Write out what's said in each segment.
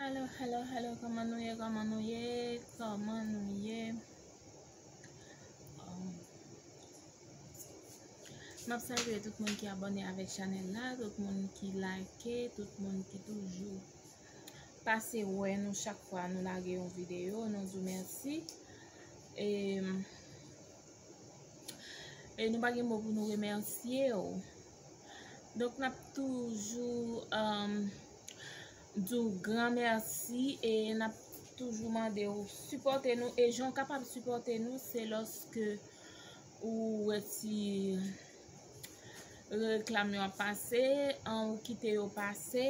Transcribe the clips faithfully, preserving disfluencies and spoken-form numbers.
Hello, hello, hello, kòman nou ye, kòman nou ye, kòman nou ye? Um, m ap salye tout moun ki abòne avèk chanèl la, tout moun ki like, tout moun ki toujou pase wè nou chak fwa nou lage yon videyo, nou di w mèsi. E, e nou pa gen mo pou nou remèsye w. Donk, n ap toujou, um, di w gran mèsi e n ap toujou mande w sipòte nou. E jan w kapab sipòte nou, se lòske ou wè ti reklam yo ap pase, an, ou kite yo pase,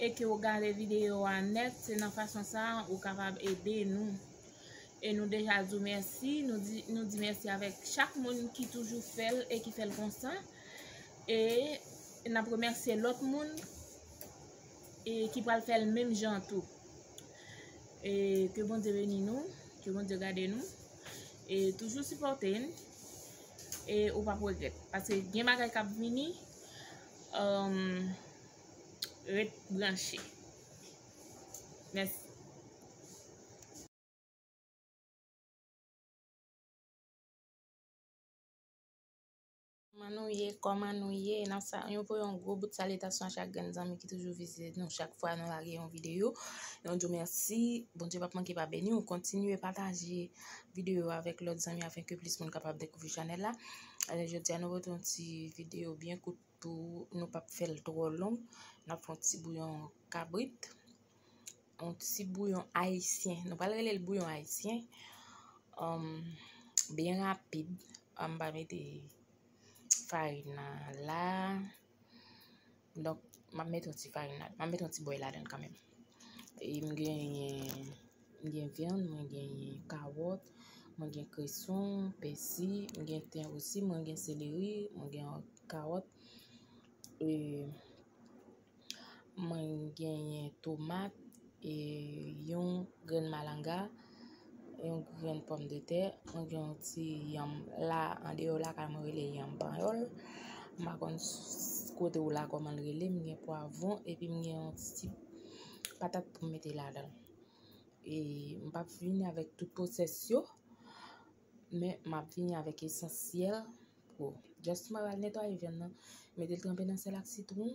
e ke ou gade videyo a nèt, se nan fason sa a ou kapab ede nou. E nou deja di w mèsi, nou di, nou di mèsi avèk chak moun ki toujou fè l e ki fè l konsa. E n ap remèsye lòt moun e ki pral fè l menm jan tou. E ke Bondye beni nou, ke Bondye gade nou. E toujou sipòte n. E ou p ap regrèt. Paske gen bagay k ap vini. Um, ret branche. Mèsi. Kòman nou ye? Kòman nou ye? N ap sa-, nou voye yon gwo bout salitasyon a chak grenn zanmi ki toujou vizite nou chak fwa nou lage yon videyo. Nou di w mèsi. Bondye p ap manke pa beni w. Kontinye pataje videyo avèk lòt zanmi afenke plis moun kapab dekouvri chanèl la. Alè, jodi a, nou pote yon ti videyo byen kout pou nou p ap fè l twò long. N ap fè yon ti bouyon kabrit. Yon ti bouyon ayisyen. Nou pral rele l bouyon ayisyen. Um, byen rapid. M pa mete farin nan la. Donk, m ap mete yon ti farin la. M ap mete yon ti bòy ladan l kanmenm. E m genyen, m gen vyann, mwen genyen kawòt, mwen gen kreson, pèsi, m gen ten osi, mwen gen seleri, mwen gen kawòt. E Mwen genyen tomat, e yon grenn malanga, yon grenn pòmdetè, mwen gen yon ti yanm la, andeyò lakay mwen rele yanm panyòl. M pa konn s-, kote w la kòman l rele, m gen pwavwon, epi m gen yon ti patat pou m mete ladan l. E m p ap vini avèk tout pwosès yo, men m ap vini avèk esansyèl pou. Just mwen pral netwaye vyann nan, mete l tranpe nan sèl ak sitwon,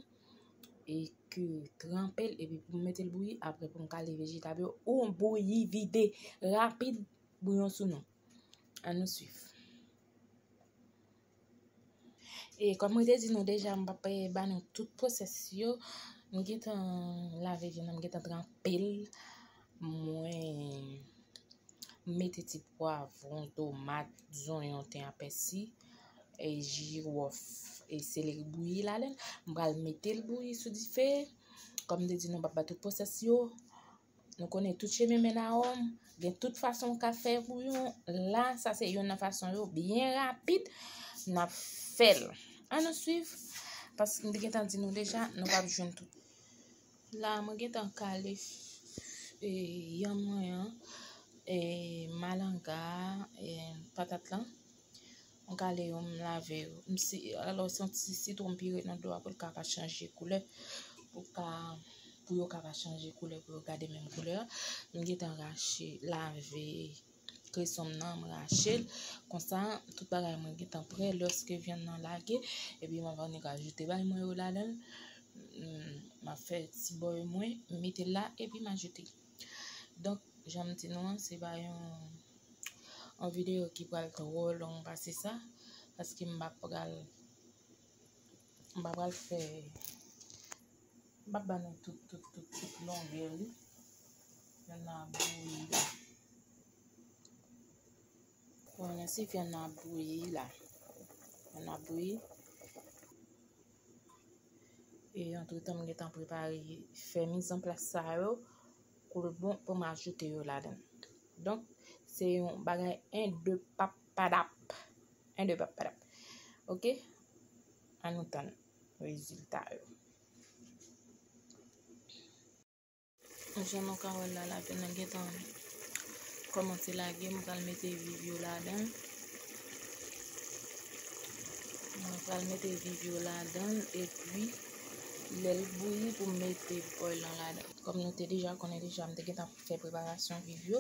e ke tranpe l, epi pou m mete l bouyi, apre pou m kale vejetab yo, ou bouyi vide, rapid, bouyon sou nou. Ann nou swiv. E kòm mwen te di nou deja, m p ap, eh, ba nou tout pwosès yo. M gentan lave vyann nan, m gentan tranpe l. Mwen mete ti pwavwon, tomat, zonyon, ten a pèsi, e jiwòf, e seleri bouyi ladan l. M pral mete l bouyi sou dife. Kòm m te di nou, m p ap ba tout pwosès yo. Nou konnen tout chemen mennen a Wòm, gen tout fason w ka fè bouyon. La, sa se youn nan fason yo, byen rapid, n ap fè l. Ann nou swiv, paske m te gentan di nou deja, nou p ap jwenn tout. La, mwen gentan kale, e, yanm mwen an, e, malanga, e, patat lan. M kale yo, m lave yo. M si, alò, se yon ti sitwon m pire nan dlo a pou l ka pa chanje koulè. Pou ka, pou yo ka pa chanje koulè, pou yo gade menm koulè a. M gentan rache, lave kreson m nan, m rache l. Konsa, tout bagay mwen gentan prè. Lòske vyann nan lage, epi m ap annik ajoute bay mwen yo ladan l. M, m ap fè ti bòy mwen, m mete l la, epi m ajoute. Donk, jan m di nou an, se pa yon, yon videyo ki pral twò long pase sa, paske m pa pral, m pa pral fè, m pa ba nou tout, tout, tout, tout longè li. Vyann nan ap bouyi la. Konnen si vyann nan ap bouyi la. Vyann nan ap bouyi. E antretan, m gentan prepare fè mizanplas sa yo pou l bon pou m ajoute yo ladan. Donk, se yon bagay en de pap padap. En de pap padap. Oke? Ann nou tann rezilta yo. Jan nou ka wè l la, lapenn nan gentan kòmanse lage, m pral mete viv yo ladan. Mwen pral mete viv yo ladan l, epi Lè l bouyi pou m mete bòy lan ladan. Kòm nou te deja konnen deja, m te gentan fè preparasyon viv yo.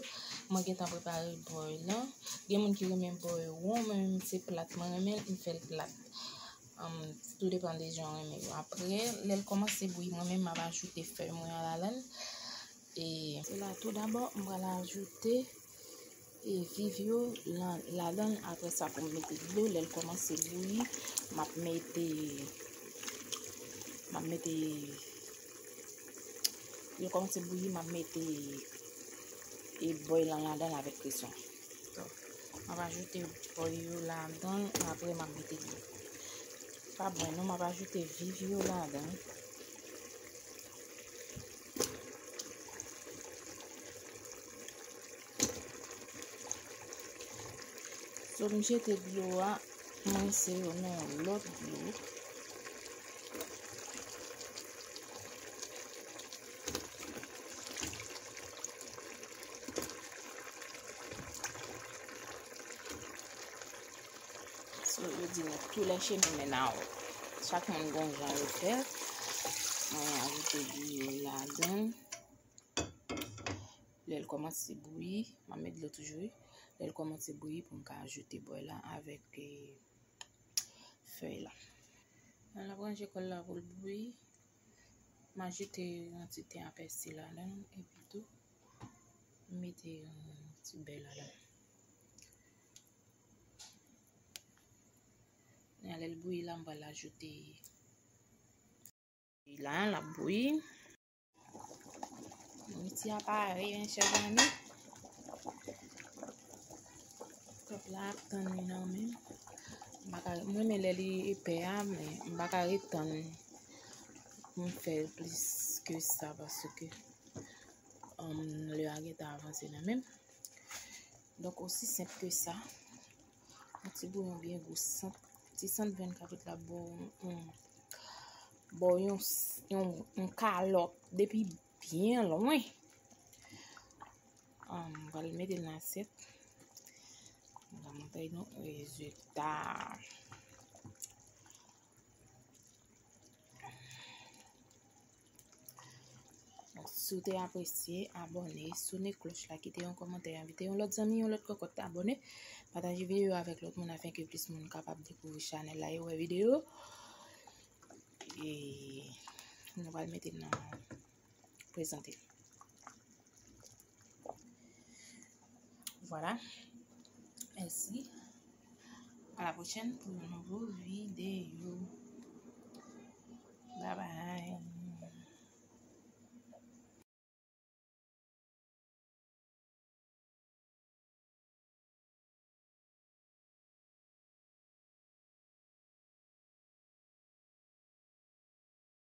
Mwen gentan prepare bòy lan. Gen moun ki renmen bòy won, mwen menm se plat mwen renmen, m fè l plat. Tou depann de jan w renmen yo. Apre, lè l kòmanse bouyi, mwen menm m ap ajoute fèy mwen an ladan l. E la, tou dabò, m pral ajoute e viv yo ladan l. Apre sa, pou m mete dlo, lè l kòmanse bouyi, m ap mete, m ap mete, lè l kòmanse bouyi, m ap mete e bòy lan ladan l avèk kresyon. M ap ajoute bòy yo ladan l, apre m ap mete dlo. Pa bòy non, m ap ajoute viv yo ladan l. So, m jete dlo a, m rinse yo nan yon lòt dlo. So, yo di nou, tous les chemins mènent à Rome. Chak moun gon jan yo fè. Mwen ajoute dlo ladan. Lè l kòmanse bouyi, m ap met dlo toujou, wi. Lè l kòmanse bouyi pou m ka ajoute bòy la avèk, eh, fèy la. Mwen ap ranje kòl la pou l bouyi. M ajoute yon ti ten a pèsi ladan l, epi tou, m mete yon ti bè ladan l. Lè l bouyi la, m pral ajoute la, l ap bouyi. Miti a pare, mechè zanmi. Pèp la ap tann li nan men. M pa ka, mwen renmen lè li epè a, men m pa ka ret tann pou m fè l plis ke sa, paske, um, lè a gentan avanse nan men m. Donk, osi senp ke sa. Yon ti bouyon byen gou, sant, ti sant venn kapit la, bò, yon, bò yon, yon, yon kalòt depi byen lwen. Ah, m pral mete l nan asyèt. M pral montre nou rezilta. Donk, si w te apresye, abòne, sonnen klòch la, kite yon kòmantè, envite yon lòt zanmi, yon lòt kòkòt abòne, pataje videyo avèk lòt moun afenke plis moun kapab dekouvri chanèl la e wè videyo. E nou pral mete nan prezante. Voilà. Merci. À la prochaine pour un nouveau vidéo. Bye bye.